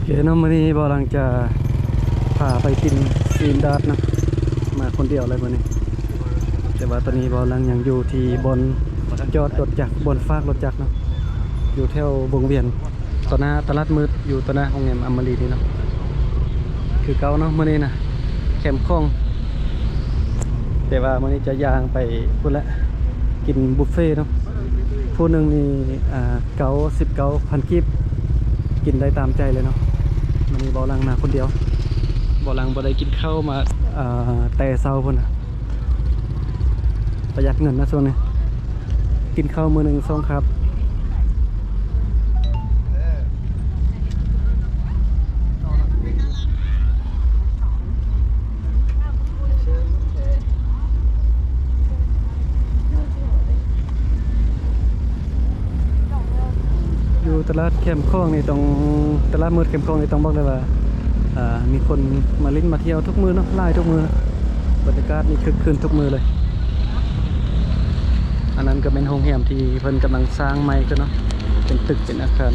ເຄເນາະ, ມື້ນີ້ບ່າວຫຼັງຈະພາໄປກິນຊີ້ນດາດເນາະ, ມາຄົນດຽວເລີຍມື້ນີ້. ແຕ່ວ່າຕອນນີ້ບ່າວຫຼັງຍັງຢູ່ທີ່ບ່ອນຈອດລົດຈັກ, ບ່ອນຝາກລົດຈັກເນາະ, ຢູ່ແຖວວົງວຽນ ຕໍ່ໜ້າຕະຫຼາດມືດ, ຢູ່ຕໍ່ໜ້າໂຮງແຮມອາມາຣີນີ້ເນາະ. ຄືເກົ່າເນາະ, ມື້ນີ້ນະ ແຄມຂອງ ແຕ່ວ່າມື້ນີ້ຈະຍ່າງໄປພຸ້ນແຫຼະ, ກິນບຸບເຟເນາະ. ຜູ້ໜຶ່ງນີ້ ອ່າ ເກົ້າສິບເກົ້າພັນກີບ, ກິນໄດ້ຕາມໃຈເລີຍເນາະ. ມື້ນີ້ບ່າວຫຼັງມາຄົນດຽວ, ບ່າວຫຼັງບໍ່ໄດ້ກິນເຂົ້າມາ ອ່າ ແຕ່ເຊົ້າພຸ້ນນະ. ປະຢັດເງິນນະຊ່ວງນີ້, ກິນເຂົ້າມື້ໜຶ່ງສອງຄາບ. ຢູ່ຕະຫຼາດແຄມຂອງນີ້ຕ້ອງ, ຕະຫຼາດມືດແຄມຂອງນີ້ຕ້ອງບອກໄດ້ວ່າ ອ່າ ມີຄົນມາຫຼິ້ນມາທ່ຽວທຸກມື້ເນາະ, ຫຼາຍທຸກມື້. ບັນຍາກາດນີ້ຄຶກຄື້ນທຸກມື້ເລີຍ. ອັນນັ້ນກໍແມ່ນໂຮງແຮມທີ່ເພິ່ນກຳລັງສ້າງໃໝ່ຂຶ້ນເນາະ, ເປັນຕຶກເປັນອາຄານ.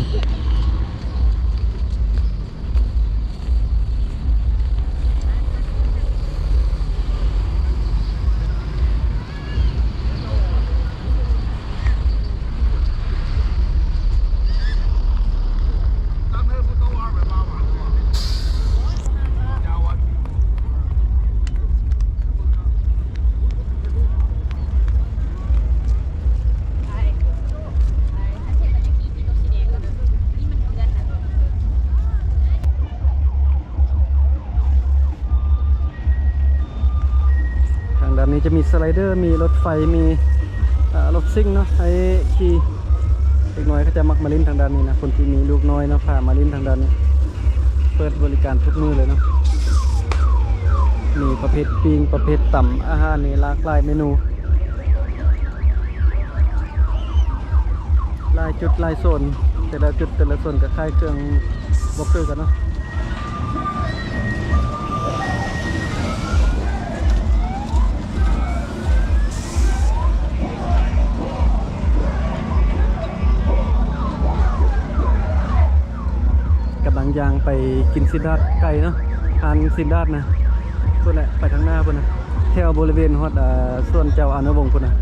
ທາງດ້ານນີ້ຈະມີສະໄລເດີ, ມີລົດໄຟ, ມີ ເອີ ລົດຊິ່ງເນາະ ໃຫ້ຂີ່. ເດັກນ້ອຍເຂົາຈະມັກມາຫຼິ້ນທາງດ້ານນີ້ນະ, ຄົນທີ່ມີລູກນ້ອຍເນາະ ພາມາຫຼິ້ນທາງດ້ານນີ້. ເປີດບໍລິການທຸກມື້ເລີຍເນາະ, ມີປະເພດປີ້ງ, ປະເພດຕຳ, ອາຫານນີ້ຫຼາກຫຼາຍເມນູ. ຫຼາຍຈຸດຫຼາຍໂຊນ, ແຕ່ລະຈຸດແຕ່ລະໂຊນກໍຂາຍເຄື່ອງບໍ່ຄືກັນເນາະ. ກຳລັງຍ່າງໄປກິນຊີ້ນດາດໄກ່ເນາະ, ຮ້ານຊີ້ນດາດນະ. ພຸ້ນແຫຼະ ໄປທາງໜ້າພຸ້ນນະ, ແຖວບໍລິເວນຮອດ ເອີ ສວນເຈົ້າອານຸວົງພຸ້ນນະ.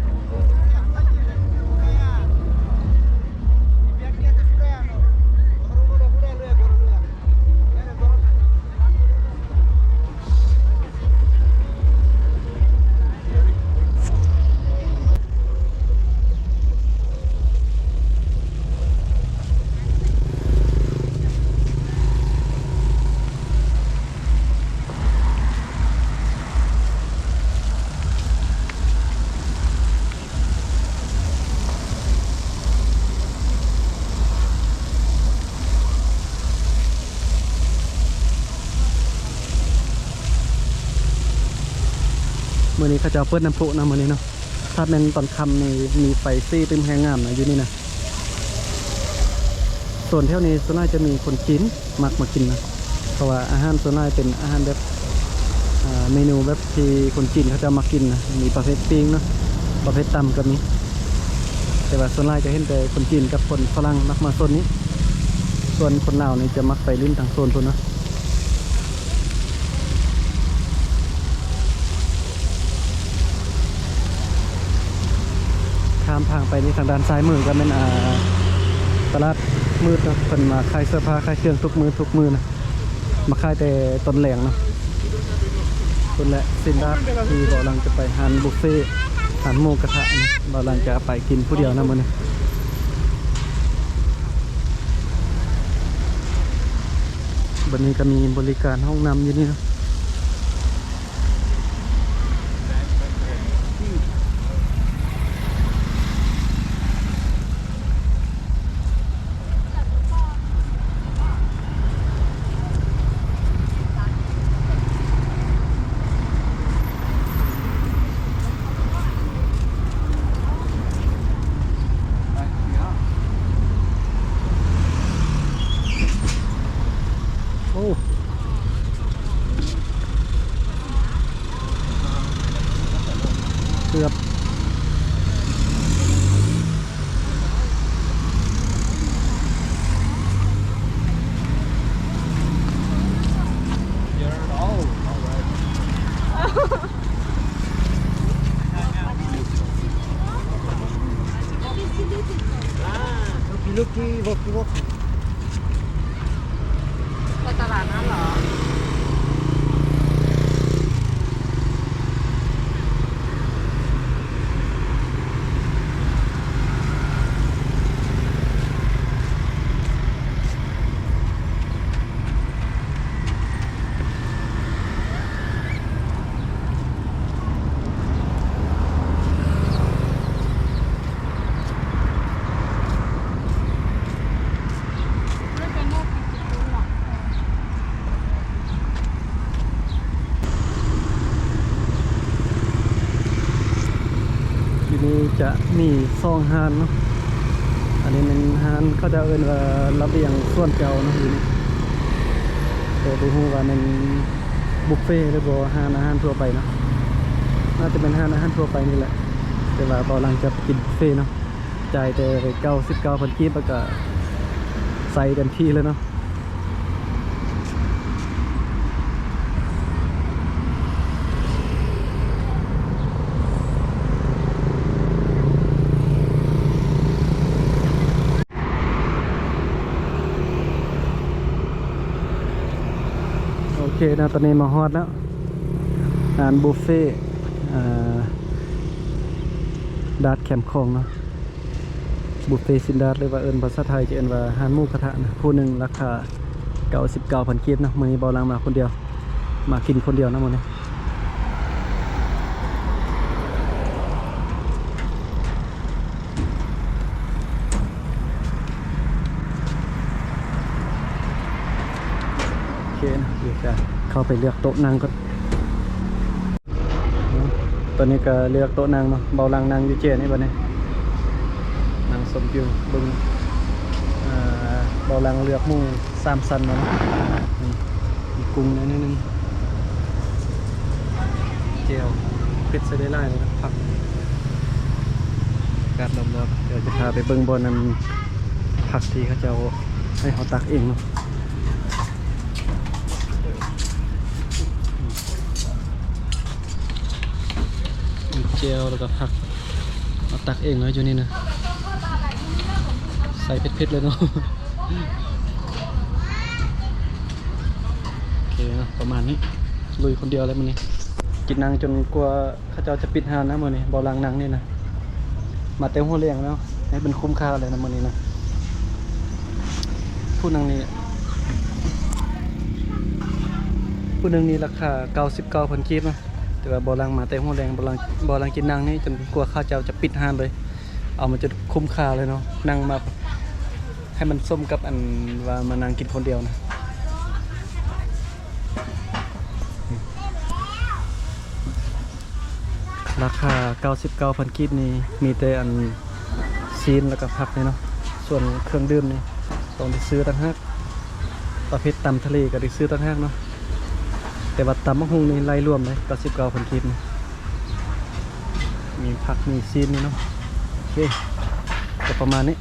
ມື້ນີ້ເຂົາເຈົ້າເປີດນ້ຳພຸນະ ມື້ນີ້ເນາະ. ຖ້າແມ່ນຕອນຄ່ຳນີ້ມີໄຟສີຕຶ້ມແຮງງາມນະ ຢູ່ນີ້ນະ. ໂຊນແຖວນີ້ສ່ວນຫຼາຍຈະມີຄົນຈີນມັກມາກິນນະ, ເພາະວ່າອາຫານສ່ວນຫຼາຍເປັນອາຫານແບບ ເມນູແບບທີ່ຄົນຈີນເຂົາເຈົ້າມັກກິນນະ, ມີປະເພດປີ້ງເນາະ, ປະເພດຕຳກໍມີ. ແຕ່ວ່າສ່ວນຫຼາຍຈະເຫັນແຕ່ຄົນຈີນກັບຄົນຝຣັ່ງມັກມາໂຊນນີ້, ສ່ວນຄົນລາວນີ້ຈະມັກໄປຫຼິ້ນທາງໂຊນພຸ້ນເນາະ. ຂ້າມທາງໄປນີ້ ທາງດ້ານຊ້າຍມືກໍແມ່ນ ອ່າ ຕະຫຼາດມືດເນາະ, ເພິ່ນມາຂາຍເສື້ອຜ້າຂາຍເຄື່ອງທຸກມື້ ທຸກມື້ນະ, ມາຂາຍແຕ່ຕອນແລງເນາະ. ພຸ້ນແຫຼະ ຊີ້ນດາດທີ່ບ່າວຫຼັງຈະໄປຮ້ານບຸບເຟ ຮ້ານໝູກະທະນະ, ບ່າວຫຼັງຈະໄປກິນຜູ້ດຽວນະມື້ນີ້. ບັດນີ້ກໍມີບໍລິການຫ້ອງນ້ຳຢູ່ນີ້ເນາະ. ໂອ້ ไปตลาดนัดเหรอ? ຢູ່ນີ້ຈະມີສອງຮ້ານເນາະ, ອັນນີ້ແມ່ນຮ້ານເຂົາເຈົ້າເອີ້ນວ່າລະບຽງສວນເຈົ້າເນາະ ຢູ່ນີ້ ແຕ່ບໍ່ຮູ້ວ່າແມ່ນບຸບເຟຫຼືບໍ່ ຮ້ານອາຫານທົ່ວໄປເນາະ, ໜ້າຈະແມ່ນຮ້ານອາຫານທົ່ວໄປນີ້ແຫຼະ ແຕ່ວ່າເບົາຫຼັງຈະໄປກິນບຸບເຟເນາະ. ຈ່າຍແຕ່ເກົ້າສິບເກົ້າພັນກີບ ແລ້ວກະໃສ່ເຕັມທີ່ເລີຍເນາະ. ໂອເຄເນາະ ຕອນນີ້ມາຮອດແລ້ວ ຮ້ານບຸບເຟ ເອີ ດາດແຄມຂອງເນາະ. ບຸບເຟຊິນດາດ ຫຼືວ່າເອີ້ນພາສາໄທຈະເອີ້ນວ່າຮ້ານໝູກະທະນະ, ຜູ້ໜຶ່ງລາຄາເກົ້າສິບເກົ້າພັນກີບເນາະ. ມື້ນີ້ເບົາຫຼັງມາຄົນດຽວ ມາກິນຄົນດຽວນະມື້ນີ້. ໂອເຄນະ ດຽວຈະເຂົ້າໄປເລືອກໂຕະນັ່ງກ່ອນ. ຕອນນີ້ກະເລືອກໂຕະນັ່ງເນາະ, ເບົາຫຼັງນັ່ງຢູ່ເຈນີ້ບັດນີ້ ນັ່ງຊົມວິວເບິ່ງ ເອີ ເບົາຫຼັງເລືອກໝູສາມຊັ້ນມາເນາະ. ອືມ ມີກຸ້ງແດ່ໜ້ອຍໜຶ່ງ ແຈ່ວເຜັດໃສ່ໄດ້ຫຼາຍເລີຍນະ ຜັກ ອາກາດລອບໆ. ດຽວຈະພາໄປເບິ່ງບ່ອນນັ້ນ ຜັກທີ່ເຂົາເຈົ້າໃຫ້ເຮົາຕັກເອງເນາະ. ມີແຈ່ວ ແລ້ວກໍຜັກ ເຮົາຕັກເອງເນາະ ຢູ່ນີ້ນະ ໃສ່ເຜັດໆ ເລີຍເນາະ. ໂອເຄເນາະ ປະມານນີ້ ລຸຍຄົນດຽວເລີຍມື້ນີ້ ກິນນັ່ງຈົນກວ່າ ເຂົາເຈົ້າຈະປິດຮ້ານນະມື້ນີ້. ເບົາຫຼັງນັ່ງນີ້ນະ ມາແຕ່ຫົວແລງເນາະ ໃຫ້ມັນຄຸ້ມຄ່າເລີຍນະມື້ນີ້ນະ. ຜູ້ນັ່ງນີ້ ຜູ້ໜຶ່ງນີ້ລາຄາເກົ້າສິບເກົ້າພັນກີບເນາະ, ແຕ່ວ່າເບົາຫຼັງມາແຕ່ຫົວແລງ. ເບົາຫຼັງ ເບົາຫຼັງກິນນັ່ງນີ້ຈົນກວ່າເຂົາເຈົ້າຈະປິດຮ້ານເລີຍ, ເອົາມາຈົນຄຸ້ມຄ່າເລີຍເນາະ. ນັ່ງມາໃຫ້ມັນສົມກັບອັນວ່າມານັ່ງກິນຄົນດຽວນະ. ລາຄາເກົ້າສິບເກົ້າພັນກີບນີ້ ມີແຕ່ອັນຊີ້ນ ແລ້ວກໍຜັກນີ້ເນາະ, ສ່ວນເຄື່ອງດື່ມນີ້ຕ້ອງໄດ້ຊື້ຕ່າງຫາກ, ປະເພດຕຳທະເລກໍໄດ້ຊື້ຕ່າງຫາກເນາະ, ແຕ່ວ່າຕຳບັກຫຸ່ງນີ້ໄລ່ລວມເດ້ ເກົ້າສິບເກົ້າພັນກີບນີ້, ມີຜັກມີຊີ້ນນີ້ເນາະ. ໂອເຄ ກໍປະມານນີ້.